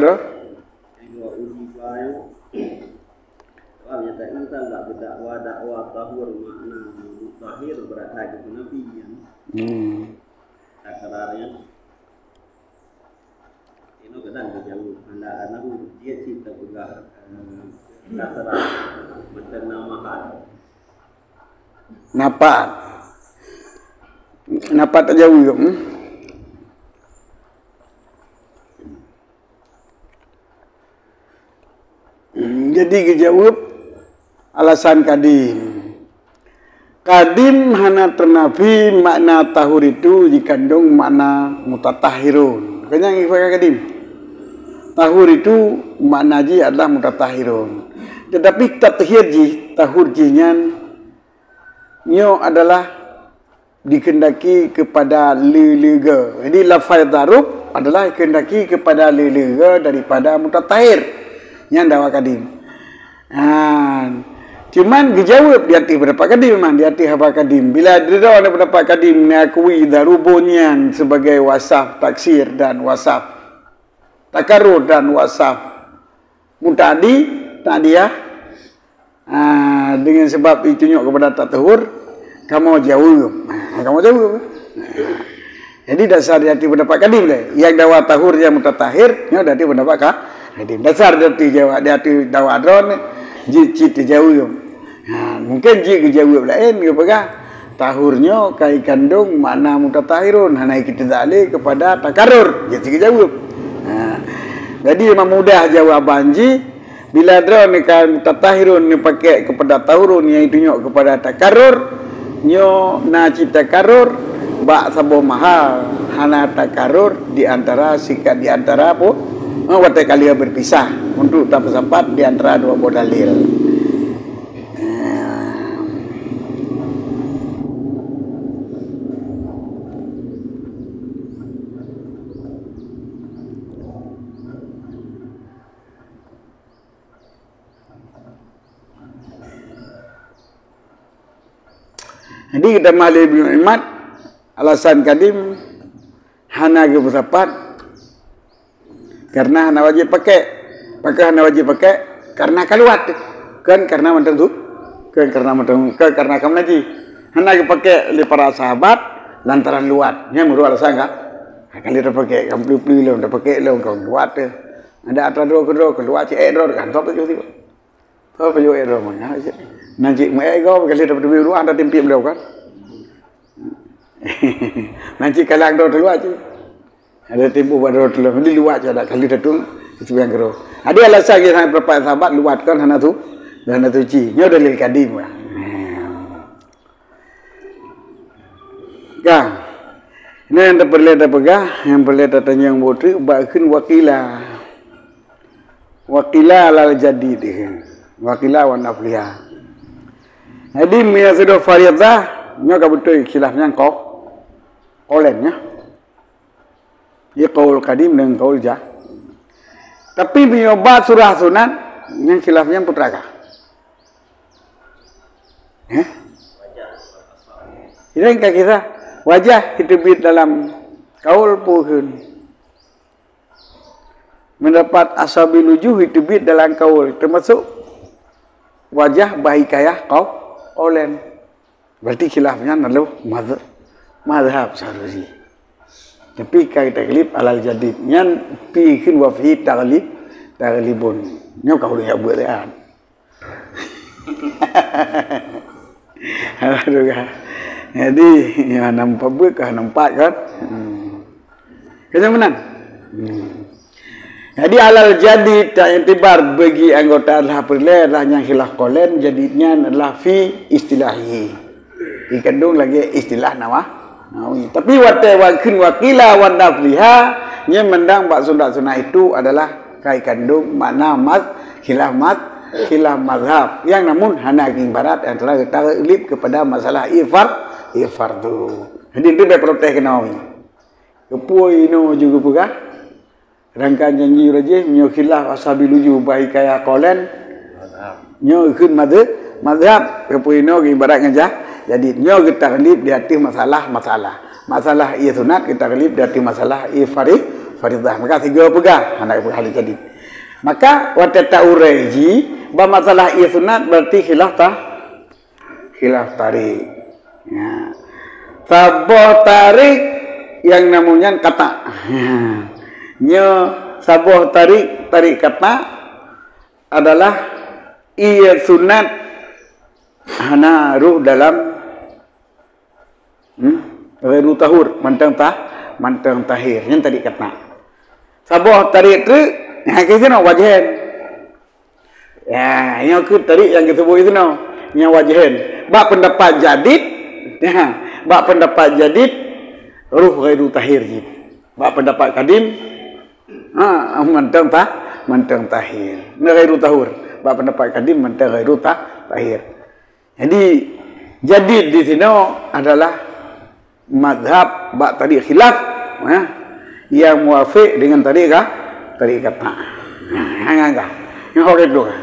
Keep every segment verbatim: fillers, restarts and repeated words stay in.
Roh. Wa ujiba, wa nyata insan bak dakwa, dakwa tahur makna mutahhir, berat hati penafian. Hmm. Takrarnya. Inoe kadang dijaweueb, hana anahu jeuet cit tapeugah, eh, takrara matan namahan. Napat. Napat tajaweueb, hmm? Hmm, jadi geujaweueb alasan kadim. Kadim hana teunafi makna tahur itu jikandong makna mutatahhirun. Keu nyang ibarat kadim. Tahur itu makna jih adalah mutatahhirun. Tetapi tathir jih, tahur jih nyan nyoe adalah dikehendaki kepada le-le goe. Jadi, lafaz darub adalah dikehendaki kepada le-le goe daripada mutatahhir. Nyan dakwa kadim. Ha. Cuman geujaweueb di ateueh pendapat kadim, memang di ateueh haba kadim. Bila droe pendapat kadim mengakui darubun nyan sebagai wasaf taksir dan wasaf takarur dan wasaf muta'addi, ta'diyah, ah, dengan sebab itu nyok kepada tatahur, kamoe jaweueb. Ha, kamoe jaweueb. Ha. Jadi dasar di ateueh pendapat kadim lé. Nyang dakwa tahur nyang mutatahhir, nyoe di ateueh pendapat ka-, kadim. Dasar di ateueh jaweueb, di ateueh dakwa droe, jeuet cit tajaweueb. Ha, mungken jeuet geujaweueb laén, geupeugah, tahur nyoe ka ikandong makna mutatahhirun, hana ikitizak lé kepada takarur. Jeuet cit geujaweueb. Ha. Jadi, memang mudah jawaban jih, bila droe ni ka mutatahhirun neupakék kepada tahurun nyang itunyok kepada takarur, nyoe na cit takarur bak saboh mahal, hana takarur di antara sikat di antara pu-, eh, watée ka lheueh berpisah untuk tapeusapat di antara dua boh dalil. Jadi, geutamah lé Ibnu Imad, alasan kadim hana geupeusapat karena hana wajéb pakék. Pakon hana wajéb pakék? Karena ka luwat. Kon karena mantong tu, kon karena mantong, kon karena ka meunajih. Hana geupakék lé para sahabat lantaran luwat. Nyan meunurot alasan ka, ka lheueh tapakék, ka peue-peue lom, tapakék lom, ka luwat teuh. Ada atra droe keudroe, ka luwat cit ék droe, kan, soe pajoh tiba. Soe pajoh ék droe meunan cit. Nan cit meuék gob, ka lheueh tapeuteumé luwat, atra timpék bloe, kan. Nan cit kalang droe teuh luwat cit. Ada timpék bak droe teuh luwat, di luwat cit ada ka lheueh tatung, itu nyang keudroe. Ada alasan nyang hana pendapat sahabat luwat kon hana su-, hana suci. Nyoe dalil kadim, kan. Ka. Nyoe nyang tapeureulée tapeugah, nyang peureulée tatanyong buet treuk bak kheun waqila. Waqila alal jadid kheun. Waqila wan nafliha. Jadi, meunyoe sudah faridah, nyoe ka beutôi khilaf nyang qau-, qaulain nyoe. Di qaul qadim deungon qaul ja-. Tapi meunyoe bak surah sunat, nyang khilaf nyang putra ka. Eh? Idan ka kisah wajah itu bit dalam qaul pukun. Mendapat ashabil wujuh itu bit dalam qaul, termasuk wajah bahikayah qau-, qaulain. Berarti khilaf nyan lalu mazh-, mazhab seharusnya. Tapi ka taklif alal jadid. Nyan pi kheun wa fi taklif, taklifun. Nyoe ka ureuëng jak buet kan. Aduh, kan. Jadi, ya, nampak buet kah nampak kan? Hmm. Kena meunan. Hmm. Jadi, alal jadid tak iktibar bagi anggota adalah peureulée adalah nyang khilaf qaulain, jadid nyan adalah fi istilahi. Dikandung lagi istilah Nawa-, Nawawi. Tapi watée wa kheun waqila wan nafliha, nyan mandang bak sunat-sunat itu adalah ka ikandung makna maz-, khilaf maz-, khilaf mazhab. Yang namun hana ibarat antara taklif kepada masalah ifar-, ifardu. Jadi, itu dia protes keu Nawawi. Keupeue inoe ju geupeugah? Rangkan janji rajih, meunyoe khilaf ashabil wujuh bahikayah qaulain, nyoe kheun mazhab, mazhab, keupeue inoe ibarat ngon jah-, jadi nyoe geutaklif di ateueh masalah-masalah. Masalah ie sunat geutaklif di ateueh masalah ie fari-, Faridah. Maka sigoe peugah, hana peugah lé jadid. Maka watée ta urai jih, bak masalah ié sunat berarti khilaf ta, khilaf tarik. Ya. Saboh tarik yang namunyan kata. Ya. Nyoe saboh tarik, tarik kata adalah ié sunat hana roh dalam Hmm? Ghairu tahur, mantong tah, mantong tahir. Nyan tadi kata. Saboh tarik treuk, ha, ke sinoe wajhen. Ya, nyoe keuh tarik nyang geusebut sinoe. Nyan wajhen. Bak pendapat jadid, ya, bak pendapat jadid, roh ghairu tahir jih. Bak pendapat kadim, ha, mantong tah, mantong tahir. Nyoe ghairu tahur. Bak pendapat kadim, mantong ghairu tah, tahir. Jadi, jadid di sinoe adalah mazhab bak tarik khilaf, ya, yang muwafiq dengan tarik ka, tarik kata. Nah, hang ka. Yang orang itu kan.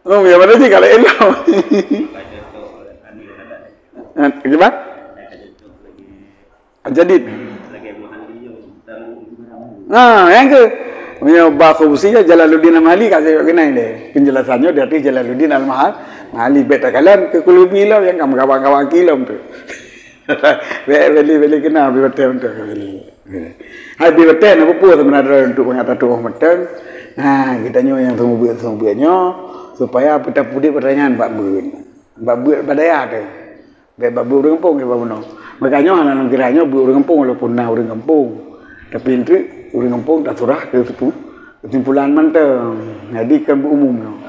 Oh, ya, mana sih kalau elok? Kiban? Jadid. Ha, nyang keu. Meunyoe bak khususi Jalaluddin Al-Mahalli ka saya kenai lé. Penjelasannya dari Jalaluddin Al-Mahal, Mahalli bet takalan ke Qulubi lah yang kamu kawan-kawan kilom tu. Beli beli kena beli betul untuk beli. Hai beli betul nak pupuk sebenarnya untuk pengat tu mantong. Ha, kita nyoe yang semua buat semua buat nyoe supaya kita pudih pertanyaan bak buat. Bak buat badaya tu. Bèk bak beuet ureueng gampông kiban bunoe. Makajih hana lôn kira nyoe beuet ureueng gampông walaupun na ureueng gampông. Tapi eunteuk ureueng gampông tasurah keu seupu-, keusimpulan mantong. Jadi kan beuet umum nyoe.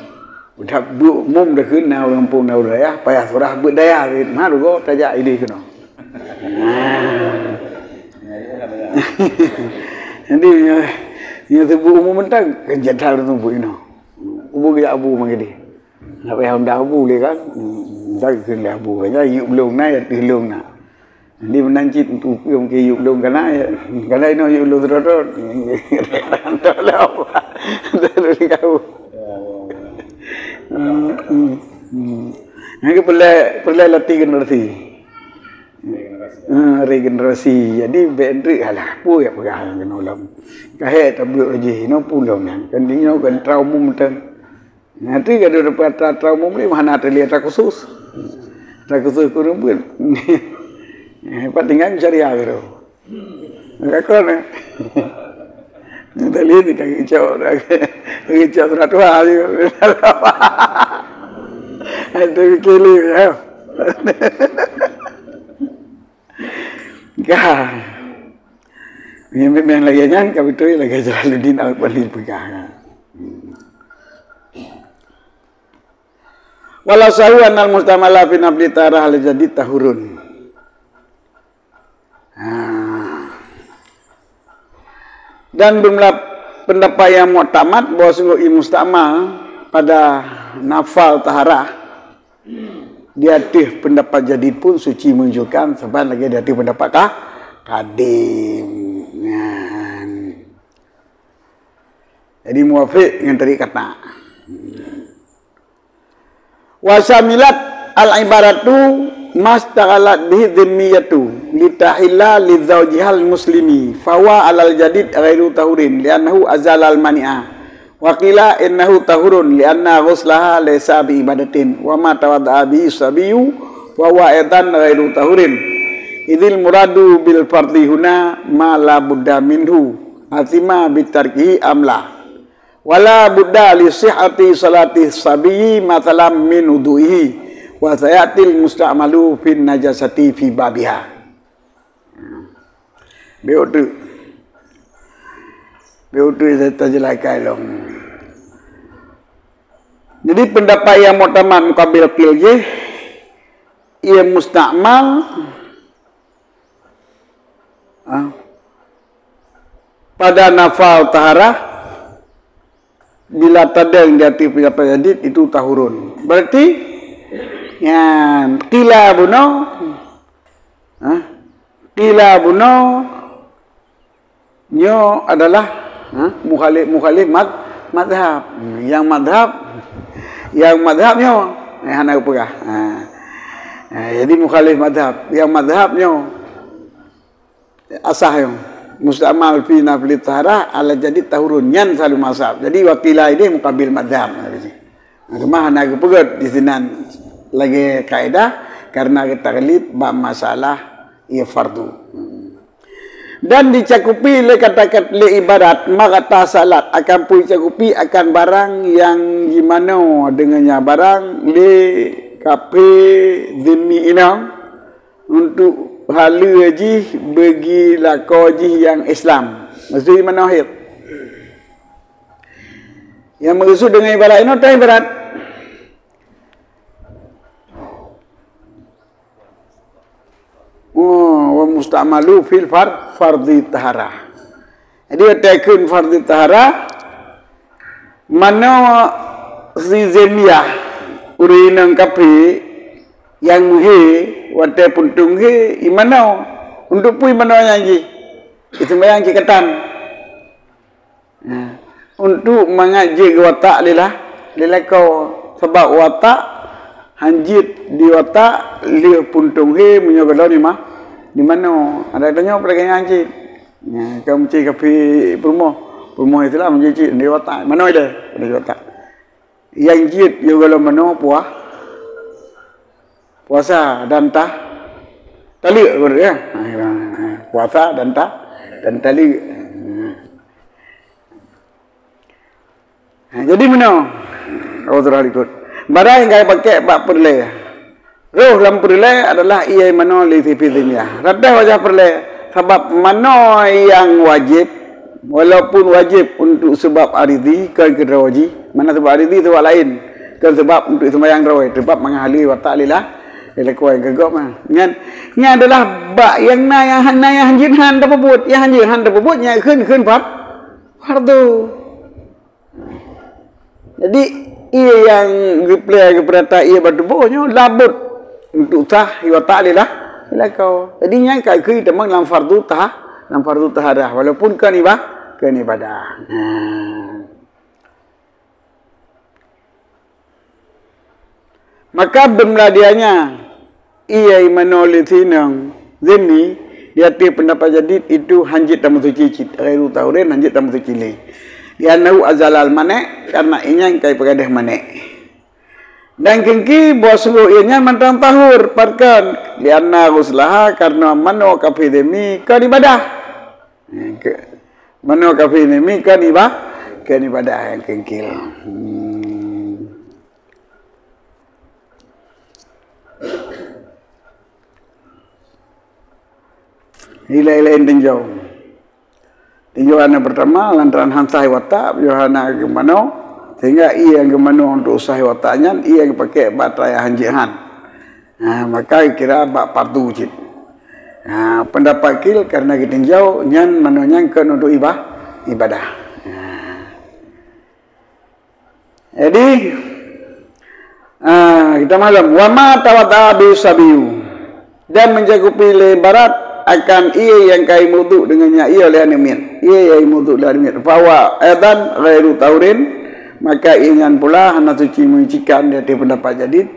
Udah beuet umum dah kheun na ureueng gampông na ureueng dayah, payah surah beuet dayah cit. Meurugoe tajak idéh keunoe. Nah. Jadi nyoe, nyoe seubuet umum mantong kan jadal seubuet inoe. Ubu geujak abu mangidéh. Nak payah undang abu lé kan? Hmm, undang keu abu. Nyan yub lôn na, ya teuh lôn na. Jadi meunan cit untuk mungkin yub lôn kana, ya. Kana inoe yub lôn rot-rot. Entah lah apa. Entah lah kau. Hmm, hmm, hmm. Yang ke perlu, perlu latih generasi. Hmm, regenerasi. Jadi, bèk eunteuk alah. Peue ya peugah nyang keunoe lom. Kahé tabeuet laju, inoe peue lom nyan. Kan inoe kan trauma mantong. Nyan teuh ka deuh dapat atra-atra umum ni, hana atra lihat atra khusus. Atra khusus keu ureueng beuet. Eh, pat tinggai syariah keu tu. Ka kon, eh. Tadi ni ka geucok, geucok surat tuha je. Itu kili, ya. Ka. Nyang memang lagèe nyan ka beutôi lagèe Jalaluddin Al-Qadri peugah. Walau sahu annal mustamala fi nafli tarah al jadid tahurun. Ha. Dan beumeulah pendapat nyang muktamad bahwa sungguh ié mustakmal pada nafal taharah di ateueh pendapat jadid pun suci menunjukkan saban lagèe di ateueh pendapat ka-, kadim. Nyan. Jadi muwafiq ngon tadi kata. Wa syamilat al ibaratu mastaghalat bihi dhimmiyatu litahilla li zaujihal muslimi fahuwa alal jadid ghairu tahurin li'annahu azalal mani'a. Wa qila innahu tahurun li'anna ghuslaha laisa bi ibadatin, wa ma tawadda'a bihi sabiyyu wa huwa aidan ghairu tahurin. Idzil muradu bil fardhi huna ma la budda minhu, athima bi tarkihi am la. Wa la budda li sihhati salati sabiyyi mathalan min wudu'ihi, wa sayatil musta'malu fin najasati fi babiha. Beutu. Beutu saya terjelaskan long. Jadi pendapat yang muktamad mukabil qil jih, ia mustakmal, ah, pada nafal taharah bila tadeng di ateueh pendapat jadid itu tahurun. Berarti, nyan, qila bunoe, ha? Qila bunoe nyoe adalah, ha, mukhalif, mukhalif mad-, madhab. Nyang madhab, nyang madhab nyoe, eh, hana geupeugah. Ha. Eh, jadi mukhalif mazhab. Yang mazhab nyoe asah nyoe. Musta'mal fi nafli taharah ala jadid tahurun. Nyan selalu mazhab. Jadi wakila ini mukabil mazhab. Cuma hana geupeugét di sinan lagée kaedah karena taklid bak masalah ia fardu. Dan dicakupi lé kata-kata lé ibarat magata salat akan pun dicakupi akan barang yang jimanoe deungon nyan barang lé kafé zimmi inong untuk haleue jih bagi lakoe jih yang Islam. Maksud jimanoe hid. Yang maksud dengan ibarat inoe tan ibarat. Oh, wa musta'malu fil far-, fardhi taharah. Jadi, watée kheun fardhi taharah, manoe si zimiyah, ureuëng inong kafé, nyang meuhé, watée puntông hé, imanoe. Untuk peue imanoe nyan jih? Iseumbahyang cit katan. Nah, untuk mangat jeuet geuwatak lé la-, lé lakoe. Sabab watak han jeuet diwatak lheueh puntông hé meunyoe gohlom di ma-, di manoe. Ada tanyoe peureulee nyan cit. Nah, ka meucit kafé peurumoh. Peurumoh Islam jeuet cit diwatak. Manoe ilée diwatak. Nyang jeuet yoh gohlom manoe puah-, puasa dan tah-, taleuek, ya. Ha, puasa dan tah-, dan taleuek. Ha, jadi manoe, oh, surah likot. Barang nyang ka pakai bak peureulée. Roh lam peureulée adalah ié manoe lé sipi dunia. Radah wajah peureulée, sabab manoe nyang wajéb, walaupun wajéb untuk sebab aridhi, kon keudroe jih. Mana sebab aridhi, sebab laén. Kon sebab untuk sembahyang droe, sebab mangat haleue watak lé la-, lé lakoe nyang keu gob mah. Nyan, nyan adalah bak nyang na nyang hana nyang hanjeuet han tapeubuet, nyang hanjeuet han tapeubuet, nyang kheun, kheun far-, fardu. Jadi, ié nyang geuplé geupeurata ié bak tuboh nyoe labot untuk sah iwatak lé la-, lé lakoe. Jadi, nyan ka keu tamong lam fardu tah-, lam fardu taharah, walaupun kon iba-, kon ibadah. Nah. Maka beumeuladée nyan, ié manoe lé sinong zimmi, di ateueh peundapat jadid itu hanjeuet tameusuci cit, ghairu tahurin hanjeuet tameusuci lé. Li'annahu azalal mani', karena ié nyan ka ipeugadôh mani'. Dan keungki boh suloh ié nyan mantong tahur, pakon? Li'anna ghuslaha, karena manoe kafé zimmi kon ibadah. Ke-, manoe kafé zimmi kon iba-, kon ibadah nyang keungki. Hmm. Ilée-ilée tinjau. Tinjau nyang pertama, lantaran han sah iwatak, yoh hana geumanoe, sehingga ié nyang geumanoe untuk sah iwatak nyan, ié nyang geupaké bak atra nyang hanjeuet han. Ha, maka kira bak fardu cit. Ha, peundapat kil karena geutinjau nyan manoe nyan kon untuk iba-, ibadah. Ha. Jadi, ah, kita maklum, wa ma tawadda'a bihi sabiyyu, dan mencakupi lé ibarat akan ié nyang ka imeuwudhu deungon nyan ié oleh aneuk miet. Ié nyang imeuwudhu lé aneuk miet. Fa huwa aidan ghairu tahurin, maka ié nyan pula hana suci menyucikan di ateueh peundapat jadid.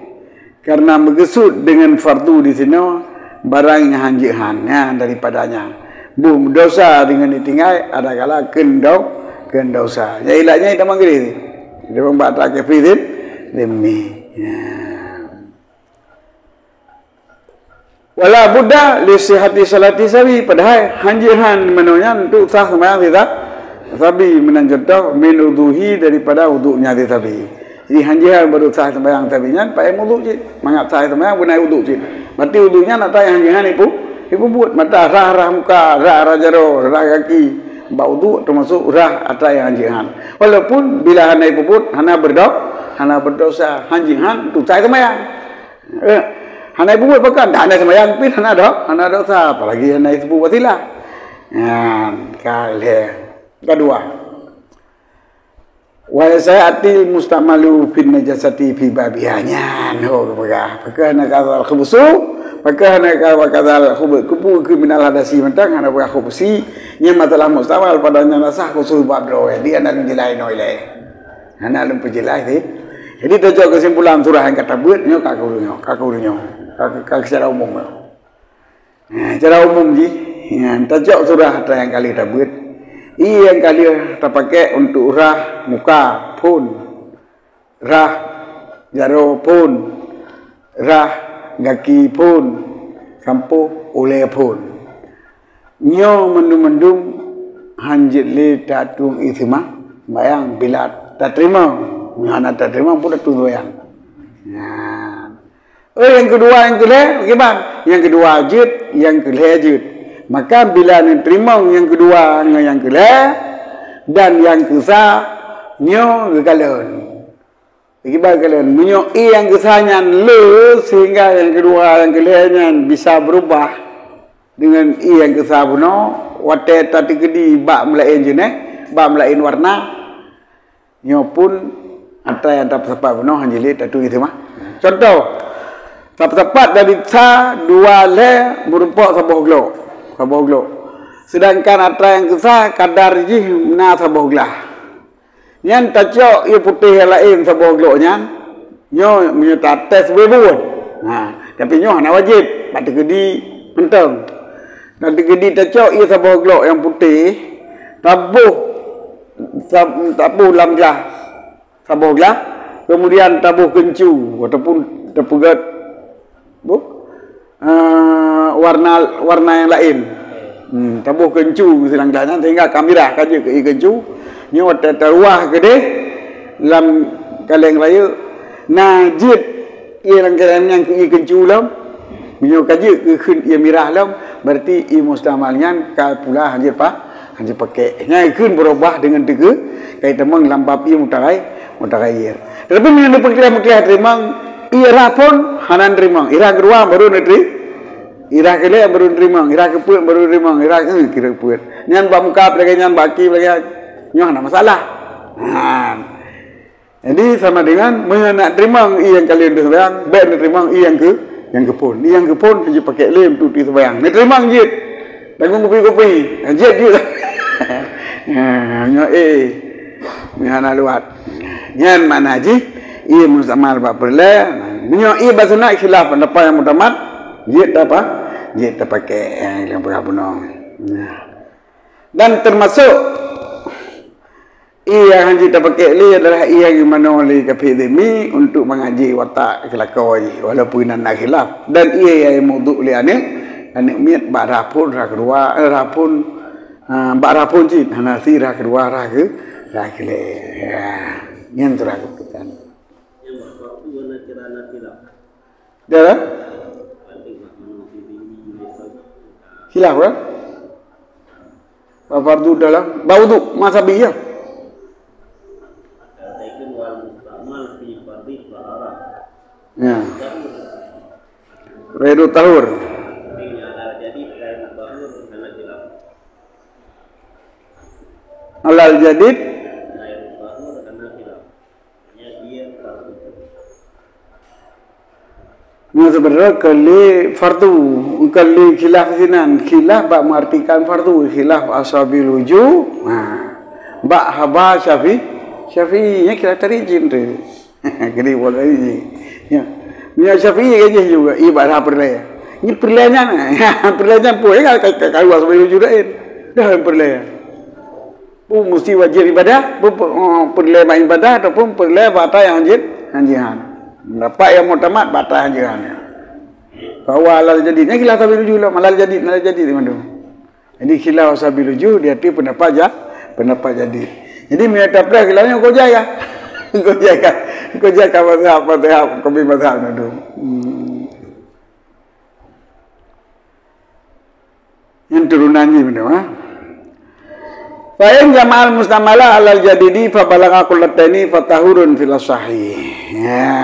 Karena meukeusut deungon fardu di sinoe barang nyang hanjeuet han, nyan daripada nyan. Boh meudosa deungon itinggai, adakala keu do-, keu dosa. Nyang ilat nyan itamong keudeh. Itamong bak atra kafé zim-, zimmi. Nyan. Wala budda li sihhati salati sabi, padahai hanjeuet han manoe nyan untuk sah seumayang si sa-, sabi meunan contoh min udhuhi daripada udhu nyan si sabi. Jadi hanjeuet han baru sah seumayang sabi nyan pakai udhu cit. Mangat sah seumayang beuna udhu cit. Berarti udhu nyan atra nyang hanjeuet han ipu-, ipeubuet. Mata rhah-rhah muka, rhah-rhah jaroe, rhah gaki. Bak udhu termasuk rhah atra nyang hanjeuet han. Walaupun bila hana ipeubuet, hana berdo-, hana berdosa, hanjeuet han untuk sah seumayang. Eh, hana ibuet pakon? Dah hana seumayang pih hana do-, hana dosa, apalagi hana iseubut wasilah. Nyan, ka lhèe. Keudua. Wa sayatil musta'malu fin najasati fi babiha. Nyan, ho, geupeugah. Pakon hana kazal khubusu, pakon hana ka-, kazal khubu-, kubu kriminal hadasi mantong, hana peugah khubusi. Nyan masalah musta'mal, pada nyan rasa khusus bab droe. Jadi, hana lôn jeulaih inoe ilèe. Hana lôn peujeulaih, sih. Jadi, tacok keusimpulan surah nyang ka tabeuet nyoe ka keuh nyoe, ka keuh nyoe. Ka, ka, ka secara umum lah. Ha, secara umum jih, ha, tacok surah atra nyang ka lheueh tabeuet. Ié nyang ka lheueh tapakék untuk rhah muka phon, rhah jaroe phon, rhah gaki phon, sampôh ulée phon. Nyoe mandum-mandum hán jeuet lé tatueng ié seumah-, sembahyang bila tateurimong. Nyoe hana tateurimong pun tatueng sembahyang. Nyan. Oh, nyang keudua, nyang keulhée, bagaimana? Nyang keudua jeuet, nyang keulhée jeuet. Maka bila neuteurimong nyang keudua ngon nyang keulhée, dan nyang keusa, nyoe geukalon. Kiban kalon, meunyoe ié nyang keusa nyan le sehingga nyang keudua, nyang keulhée nyan bisa beurubah deungon ié nyang keusa bunoe, watée tateukeudi bak meulaén jeuneh, bak meulaén warna, nyoe pun atra nyang tapeusapat bunoe hana jeuet lé tatueng ié seumah. Contoh, tapeusapat dari sa, dua, lhée, meurumpok saboh glok. Saboh glok. Sedangkan atra nyang keusa kadar jih na saboh glah. Nyan tacok ié putéh nyang laén saboh glok nyan, nyoe meunyoe tates beubuet. Ha, tapi nyoe hana wajéb, bak teukeudi mantong. Dan teukeudi tacok ié saboh glok nyang putéh, taboh, sab-, taboh lam glah, saboh glah, kemudian taboh keuncu ataupun tapeugét Bu? Ah, warna, warna nyang laén. Hmm, taboh keuncu meusilang glah nyan sehingga ka mirah ka jeuet keu ié keuncu. Nyoe watée taruwah keudeh lam kaleng rayeuk, na jeuet ié lam kaleng nyan keu ié keuncu lom. Meunyoe ka jeuet keu kheun ié mirah lom, berarti ié mustamal nyan ka pula hanjeuet pa-, hanjeuet pakék. Nyan kheun beurubah deungon teuka, kai tamong lam bab ié mutaghai-, mutaghayyir. Tetapi meunyoe neupeukleh-peukleh teurimong, ié rhah phon hana neuteurimong. Ié rhah keudua baru neuteri-, ié rhah keulhée baru neuteurimong. Ié rhah keupeuet baru neuteurimong. Ié rhah, eh, kira keupeuet. Nyan bak muka lagée nyan, bak aki lagée nyan. Nyoe hana masalah. Ha. Jadi sama dengan meunyoe nak teurimong ié nyang ka lheueh neuteurimong, bék neuteurimong ié nyang keu-, nyang keuphon. Ié nyang keuphon hanjeuet pakék lé untuk teurimong. Neuteurimong jeuet. Tanggong kupi-kupi. Jeuet jeuet. Ha, nyoe eh. Nyoe hana luwat. Nyan makna jih, ié mustamal bak peureulée. Meunyoe ié bak sunat khilaf pendapat nyang mutamat, jeuet tapa-, jeuet tapakék nyang peugah bunoe. Nah. Dan termasuk ié nyang hanjeuet tapakék lé adalah ié nyang geumanoe lé kafé zimmi untuk mangaji watak keulakoe jih, walaupun inan na khilaf. Dan ié nyang meuwudhu lé aneuk, aneuk miet bak rhah phon rhah keudua, eh, rhah phon, ah, bak rhah phon cit, hana sie rhah keudua, rhah keu-, rhah keulhée. Ya, nyan tu rhah keupeutan. Dah lah? Khilaf kan? Bak fardu dalam, bak wudhu, ma sabi ya. Ya. Ghairu tahur. Alal jadid. Nyoe sebenarnya kon lé fardu, kon lé khilaf sinan. Khilaf bak mengartikan fardu, khilaf ashabil wujuh. Ha. Bak haba Syafi-, Syafi'i, nya khilaf tadi jin tu. Kena buat lagi. Ya. Nya Syafi'i kan jih juga, ié bak rhah peureulée. Ni peureulée nyan. Peureulée nyan pun, ya, ka, ka, ka, ka, ashabil wujuh laén. Dah peureulée. Pun mesti wajéb ibadah, pun, pun, oh, peureulée bak ibadah ataupun peureulée bak atra nyang hanjeuet, hanjeuet han. Pendapat nyang mutamat bak atra hanjeuet han. Bahwa alal jadid, nyan khilaf ashabil wujuh lom, alal jadid, alal jadid mandum. Jadi khilaf ashabil wujuh di ateueh pendapat ja-, pendapat jadid. Jadi meunyoe tapreh khilaf nyoe, kok jai kah? Kok jai kah? Kok jai kah mazhab, mazhab, kami mazhab mandum. Hmm. Nyan turunan jih beuna, ha? Fa in jama'al mustamala alal jadidi fa balagha qullataini fa tahurun fil asahi. Ya.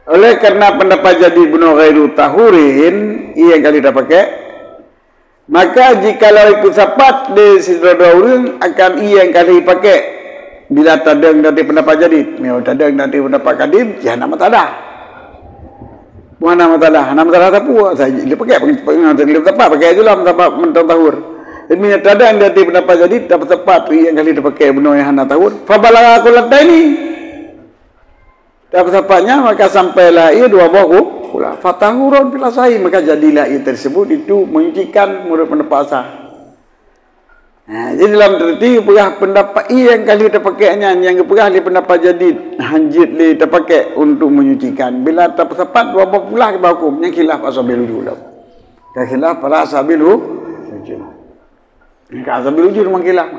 Oleh karena pendapat jadid bunoe ghairu tahurin, ié nyang ka lheueh tapakék, maka jikalau ipeusapat lé sidroe-droe ureuëng akan ié nyang ka lheueh ipakék, bila tadong dari pendapat jadid, meunyoe tadong dari pendapat kadim, ya hana masalah. Bukan hana masalah, hana masalah sapeue. Saya le pakai, pakai, pakai, le tempat pakai je lah, tempat mantong tahur. Jadi meunyoe tadong dari pendapat jadid, tempat ié nyang ka lheueh tapakék bunoe nyang hana tahur. Fa balagha qullataini. Tapi sapat nyan maka sampailah ié dua boh ku-, Fatahurun fil asahi, maka jadilah ié tersebut itu menyucikan menurut pendapat sah. Ha, jadi dalam arti peugah pendapat ié nyang ka lheueh tapakèk nyan, nyang geupeugah lé pendapat jadid, hanjeuet lé tapakèk untuk menyucikan. Bila tapeusapat dua boh kulah, kiban huköm, nyan khilaf ashabil wujuh lom. Ka khilaf para ashabil wujuh. Ka ashabil wujuh memang khilaf.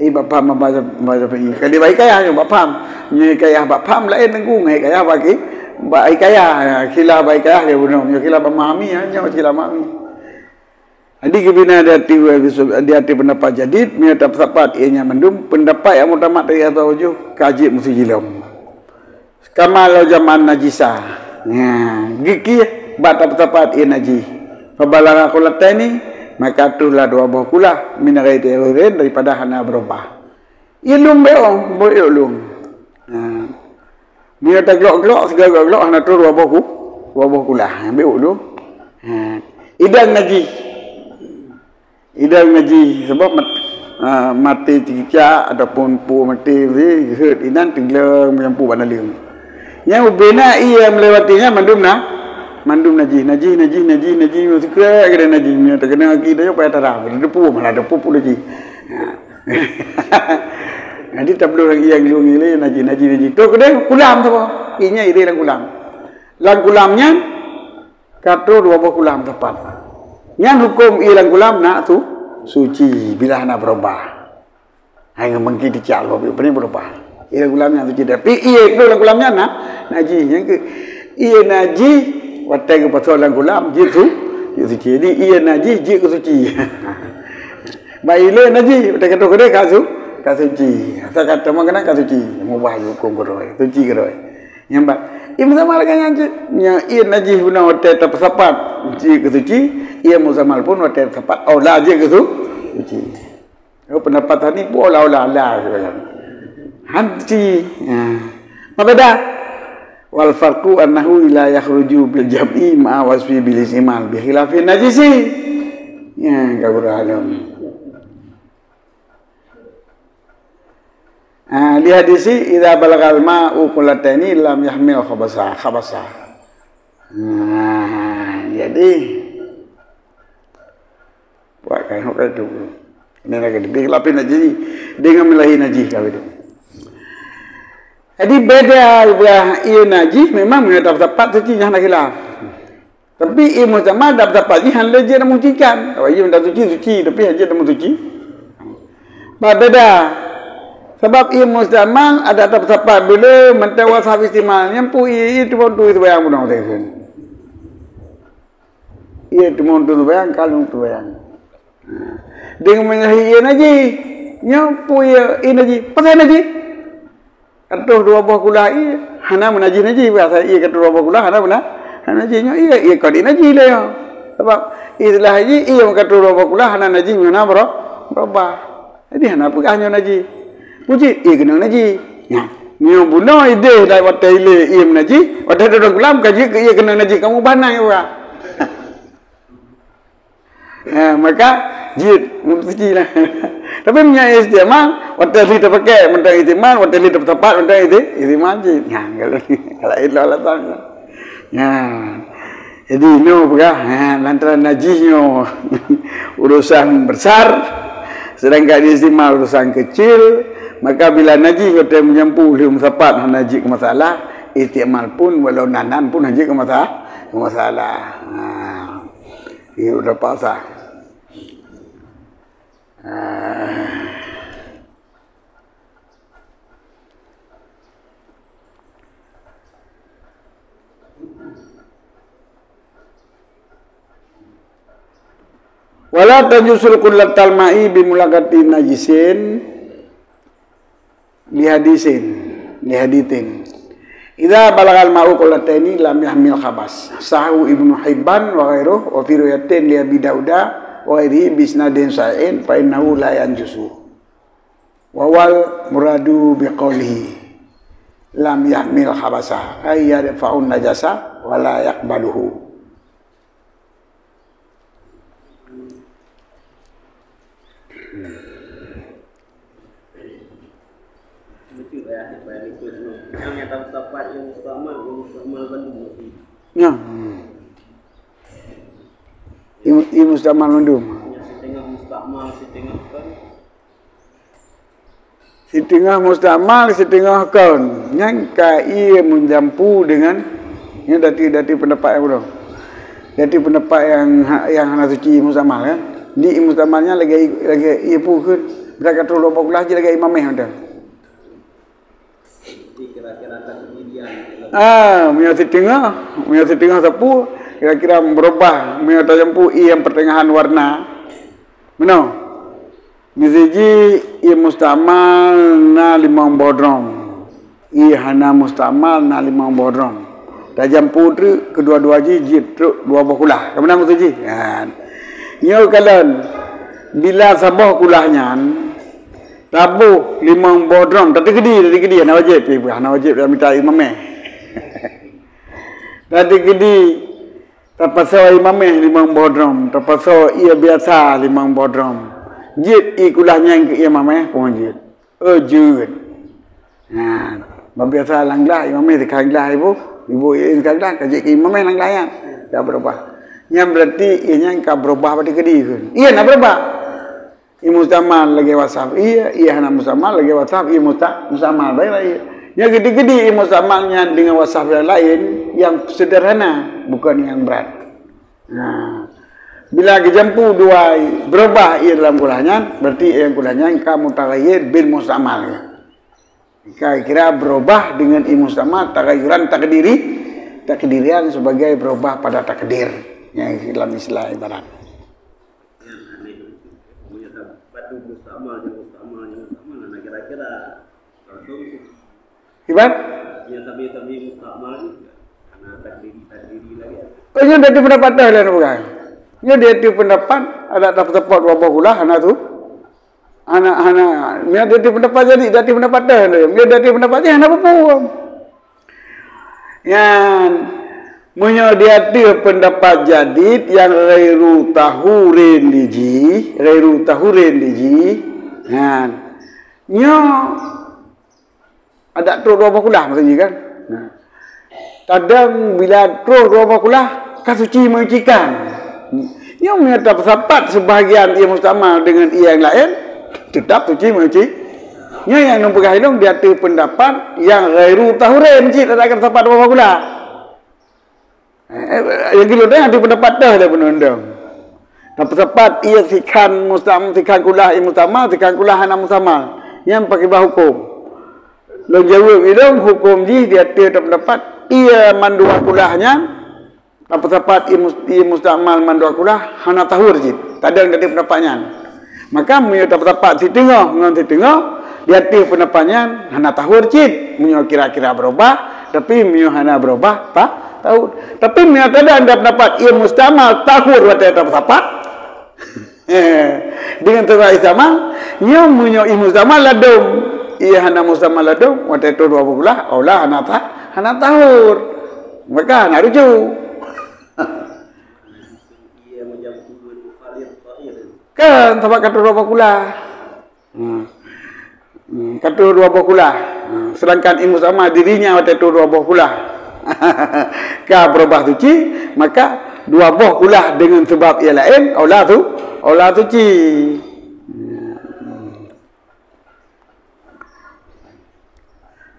Eh, bak paham, bak, bak, bak, ka di bak hikayah nyoe, bak paham. Nyoe hikayah bak paham laén teungku ngon hikayah bak ki-, bak hikayah. Khilaf bak hikayah dia bunoe. Nyoe khilaf bak memahami, ha, nyoe khilaf memahami. Jadi, geubina di ateueh, di ateueh pendapat jadid, meunyoe tapeusapat ié nyan mandum, pendapat nyang muktamad dari ashabil wujuh ka jeuet meusuci lom. Kama lau jama'an najisa. Nya, geukieh bak tapeusapat ié najih. Fabalagha qullataini, maka trohlah dua boh kulah, min ghairi taghayyurin, daripada hana beurubah. Ié lom beu, beu ié lom. Ha. Meunyoe taglok-glok, sigoe glok-glok hana troh dua boh ku-, dua boh kulah. Ha, beu lom. Ha. Idang najih. Idang najih, sebab mat-, ha, maté cicak ataupun peue maté, geuheuet inan teugleng meunyoe peue bak naleueng. Nyang ubena ié melewati nyan mandum na, mandum najih, najih, najih, najih, najih, sikrek keudeh najih. Meunyoe teukeunong aki tanyoe payah tara, depu malah depu pun najih. Ha. Jadi tabloe lagi nyang lôn ilée najih, najih, najih. Troh keudeh kulam saboh. Ié nyan ireh lam kulam. Lam kulam nyan ka troh dua boh kulam teumpat. Nyan huköm ié lam kulam na su-, suci bila hana beurubah. Hai ngon mungkin dicak lom, peue beurubah. Ié lam kulam nyan suci, tapi ié troh lam kulam nyan na, najih. Nyang keu ié najih watèe geupasoe lam kulam jeuet su-, jeuet suci. Jadi ié najih jeuet keu suci. Bak ilée najih, watèe ka troh keudeh ka su-, ka suci. Asai ka tamong keunan ka suci, mubah huköm keudroe, suci keudroe. Nyang ba, ié meusamal lagèe nyan cit. Nyan ié najih bunoe watèe tapeusapat jeuet keu suci, ié meusamal pun watèe tapeusapat aula jeuet keu su-, suci. Oh, pendapat tadi pun aula-aula. Hanci. Ya. Apa beda? Wal farqu annahu la yakhruju bil jam'i ma'a wasfi bil istimal bi khilafin najisi. Ya, ka gurau alam. Ah, di hadis ini, "Idza balagal ma'u qullataini lam yahmil khabasa, khabasa." Nah, jadi, buat kan hok itu. Ini lagi lebih lapin najis. Dengan melahi najis kau itu. Jadi beda buah ié najis memang meunyoe tapat suci nyan hana khilaf. Tapi ié muktamad dap-dapat jih hana lé jeuet menyucikan. Awak ié mantong suci, suci, tapi hana jeuet menyuci. Bah beda. Sabab ié muktamad ada dap-dapat bile mantong wasab istimal. Nyang pu ié, ié teumon tu sembahyang bunoe teuh. Ié teumon tu sembahyang, kalon tu sembahyang. Deungon meunyoe ié najih. Nyoe pu ié, ié najih. Pasai najih? Ka troh dua boh kulah ié, hana meunajih-najih, biasa ié ka troh dua boh kulah, hana meuna-, hana najih nyoe ié, ié kon ié najih lé nyoe. Sabab istilah jih ié ka troh dua boh kulah, hana najih nyoe na bro-, berubah. Jadi hana peugah nyoe najih. Uji ié keunong najih. Nyan, nyoe bunoe ideh dah watèe ilé ié meunajih, watèe dalam kulam ka jeuet keu ié keunong najih, kamu banai urang. Ha, maka jeuet meunsuci lah. Tapi meunyoe istimal, watèe lheueh tapakèk, mantong istimal, watèe lheueh tapat, mantong isti-, istimal jeuet. Ha, kalau, kalau itu alasan. Ha. Jadi, nyoe peugah, ha, lantaran najih nyoe urusan besar, sedangkan istimal urusan kecil, maka bila najih watèe meunyapu lheueh meusapat hana jeuet keu masalah, istimal pun walau nan-nan pun hana jeuet keu masa-, keu masalah. Ha. Ié udah pasah. Ah. Wala tajusul qullatal ma'i bi mulaqati najisin. Li hadisin, li haditsin. Idza balagal ma'u qullataini lam yahmil khabas. Sahahu Ibnu Hibban wa ghairuh, wa fi riwayatin li Abi Dauda wa ghairihi bi isnadin sahihin, fa innahu la yanjusu. Wa wal muradu bi qaulihi, "Lam yahmil khabasa," ay yadfa'un najasa wa la yaqbaluhu. Betul ya, baik itu. Yang nyata sapat yang musta'mal, yang musta'mal bandum. Nyoe. Ié, ié mustakmal mandum. Siteungoh mustakmal, siteungoh kon. Siteungoh mustakmal, siteungoh kon. Nyan ka ié meujampu deungon, nyan dati, dati peundapat nyang uroe. Dati peundapat nyang ha-, nyang hana suci mustakmal, kan? Di mustakmal nyan lagèe, lagèe ié peue kheun. Bila ka troh dua boh kulah jih lagèe ié mamèh mantong. Ah, meunyoe siteungoh, meunyoe siteungoh sapeue, kira-kira beurubah, meunyoe tajampu ié nyang peuteungahan warna. Meunoe. Miseu jih ié mustakmal na limong boh drom. Ié hana mustakmal na limong boh drom. Tajampu treuk keudua-dua jih jeuet treuk dua boh kulah. Ka meunan miseu jih? Nyan. Nyoe kalon, bila saboh kulah nyan, taboh limong boh drom, tateukeudi, tateukeudi, hana wajéb, hana wajéb tamita ié mamèh. Tateukeudi, tapasoe ié mamèh limong boh drom, tapasoe ié biasa limong boh drom. Jeuet ié kulah nyan keu ié mamèh, peue jeuet? Oh, jeuet. Nah, ban biasa lam glah, ié mamèh teuka glah ibu, ibu ié teuka glah, ka jeuet keu ié mamèh lam glah nyan. Ka beurubah. Nyan beurati ié nyan ka beurubah bak keudéh kheun. Ié na beurubah. Ié mustakmal lagèe wasaf ié, ié hana mustakmal lagèe wasaf ié musta-, mustakmal. Baiklah ié. Nyan keudéh-keudéh ié mustakmal nyan deungon wasaf nyang laén nyang seuderhana, bukon nyang brat. Nah, bila geujampu dua, beurubah ié dalam kulah nyan, beurati ié kulah nyan ka mutaghayyir bil mustakmal. Ka kira beurubah deungon ié mustakmal, taghayyuran takdiri, takdirian sebagai beurubah pada takdir. Nyan dalam istilah ibarat. Iban? Oh, nyoe dati peundapat teuh laén bukan? Nyoe dati peundapat, adak tapeusapot dua boh kulah, hana tu. Hana, hana, nyoe dati peundapat jadi, dati peundapat teuh. Nyoe dati peundapat jadi, hana peue-peue. Nyan, meunyoe di ateueh peundapat jadid nyang ghairu tahurin jih, ghairu tahurin jih, nyan, nyoe adak troh dua boh kulah maksud jih kan? Nah. Kadang bila troh dua boh kulah, ka suci meucikan. Nyoe meunyoe tapeusapat seubahagian ié mustakmal deungon ié nyang laén, teutap suci meuci. Nyoe nyang neupeugah ilong di ateueh peundapat nyang ghairu tahurin cit adak tapeusapat dua boh kulah. Eh, eh, nyang kilo dah di peundapat teuh dah peunundong. Tapeusapat ié sikhan mustam-, sikhan kulah ié mustakmal, sikhan kulah hana mustakmal. Nyan pakriban huköm. Lôn jaweueb ilong huköm jih di ateueh peundapat ié mandua kulah nyan. Tapeusapat ié mus-, ié mustakmal mandua kulah hana tahur cit. Tadong dati peundapat nyan. Maka meunyoe tapeusapat siteungoh ngon siteungoh, di ateueh peundapat nyan hana tahur cit. Meunyoe kira-kira beurubah, tapi meunyoe hana beurubah, ta-, tahur. Tapi meunyoe tadong dati peundapat ié mustakmal tahur watèe tapeusapat, deungon teuma ié mustakmal, nyoe meunyoe ié mustakmal ladôm, ié hana mustakmal ladôm, watèe troh dua boh kulah, aula hana ta-, hana tahur. Maka hana rujuk. Kan, sabab ka troh dua boh kulah. Hmm. Hmm, ka troh dua boh kulah. Hmm, sedangkan ié mustakmal dirinya watèe troh dua boh kulah. Ka beurubah suci, maka dua boh kulah deungon sabab ié laén, aula su-, aula suci. Hmm.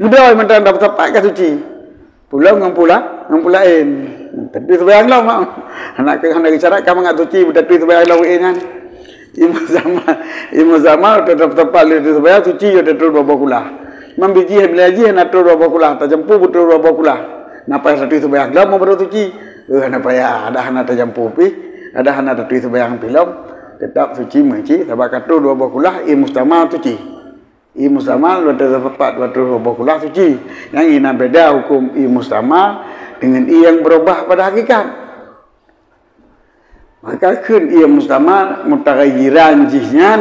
Beudôh mantong tapeusapat ka suci. Peue lom ngon peue la-, ngon peue laén. Taturi seumayang lom, mak. Hana keu, hana keu syarat ka mangat suci, taturi seumayang lom, eh, nyan. Ié mustakmal, ié mustakmal, teutap, teutap lé taturi seumayang, suci, ya, taturi dua boh kulah. Imam bijih, bila jih, hana taturi dua boh kulah, tajampu, beuturi dua boh kulah. Na payah taturi seumayang lom, baru suci. Eh, hana payah, adak hana tajampu pih, adak hana taturi seumayang pih lom. Teutap suci, meuci, sabab ka taturi dua boh kulah, ié mustakmal suci. Ié mustakmal watèe tapeusapat watèe dua boh kulah suci. Nyan na beda huköm ié mustakmal deungon ié nyang beurubah pada hakikat. Maka kheun ié mustakmal mutaghayyiran jih nyan,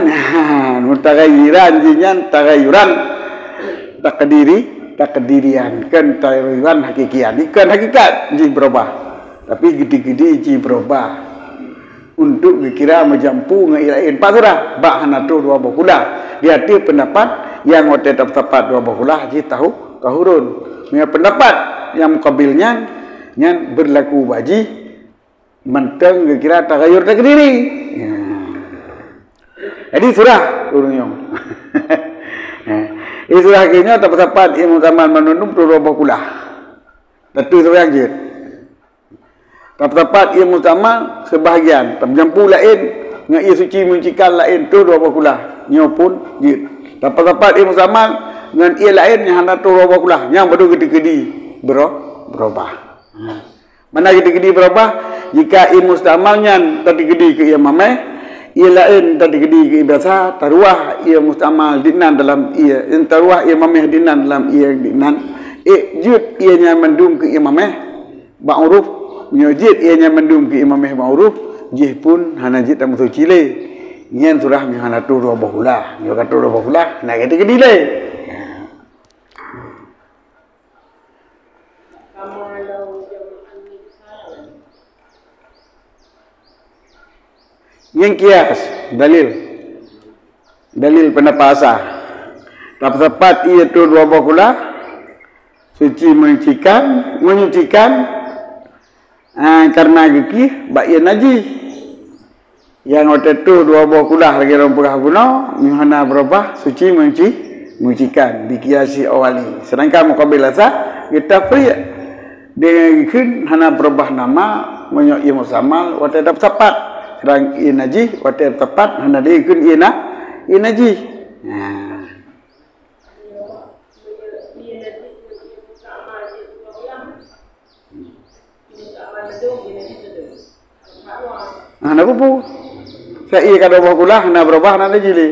mutaghayyiran jih nyan taghayyuran takdiri, takdirian, kon taghayyuran hakikian, kon hakikat jih beurubah. Tapi gede-gede jih beurubah. Untuk geukira meujampu ngon ié laén. Pat surah, bak hana troh dua boh kulah. Di ateueh peundapat nyang watèe tapeusapat dua boh kulah jih tahu, tahurun. Meunyoe peundapat nyang mukabil nyan, Nyan berlaku bak jih mantong geukira taghayur takdiri. Ya. Jadi surah ureuëng nyoe. Jadi surah keu nyoe tapeusapat ie musta'mal mandum troh dua boh kulah. Tatu sabayang jeuet. Tapeusapat ie musta'mal sebahagian, tameujampu laén ngon ie suci meunyucikan laén troh dua boh kulah. Nyoe pun jeuet. Tapeusapat ie musta'mal ngon ie laén nyang hana troh dua boh kulah, nyang baru geuteukedi bero-, berubah. Mana geuteukedi berubah? Jika ie musta'mal nyan tateukedi keu ie mameh, ie laén tateukedi keu ie biasa, taruwah ie musta'mal dinan dalam ie, taruwah ie mameh dinan dalam ie dinan, ék jeuet ie nyan mandum keu ie mameh bak uroe. Meunyoe jeuet ie nyan mandum keu ie mameh bak uroe, jih pun hana jeuet tameusuci lé. Nyan surah nyang hana troh dua boh kulah. Nyoe ka troh dua boh kulah, hana geuteukedi lé. Nyan kias, dalil. Dalil peundapat asah. Tapeusapat ie troh dua boh kulah, suci meunyucikan, meunyucikan, ah, karena geukih bak ie najih. Nyang watée troh dua boh kulah lagée ureuëng peugah bunoe, nyoe hana beurubah, suci meunyuci-, meunyucikan, bikiasi awali. Sedangkan mukabil asah geutafriq deungon geukheun hana beurubah nama, meunyoe ie musta'mal watée tapeusapat, sedang ie najih watée tapeusapat hana lé geukheun ie na-, ie najih. Nah. Hana peue-peue. Sa ie ka dua boh kulah hana beurubah, hana lé jih lé.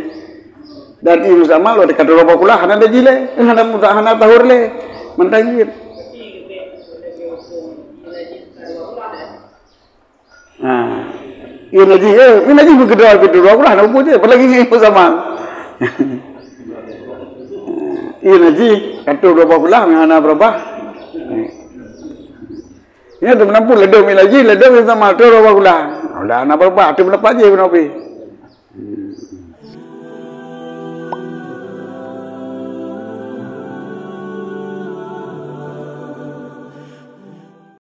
Dan ie musta'mal watée ka dua boh kulah hana lé jih lé, hana muta-, hana tahur lé. Mantong jeuet. Ha. Ie najih, eh, ie najih meukeudroe, meukeudroe dua kulah, hana peue-peue jeuet, apalagi ngon ie musta'mal. Ie najih, ka troh dua boh kulah, hana beurubah. Nyan teumeunampu ladôm ie najih, ladôm ie musta'mal, troh dua boh kulah. Udah hana beurubah, teumeunampu jih bunoe pih.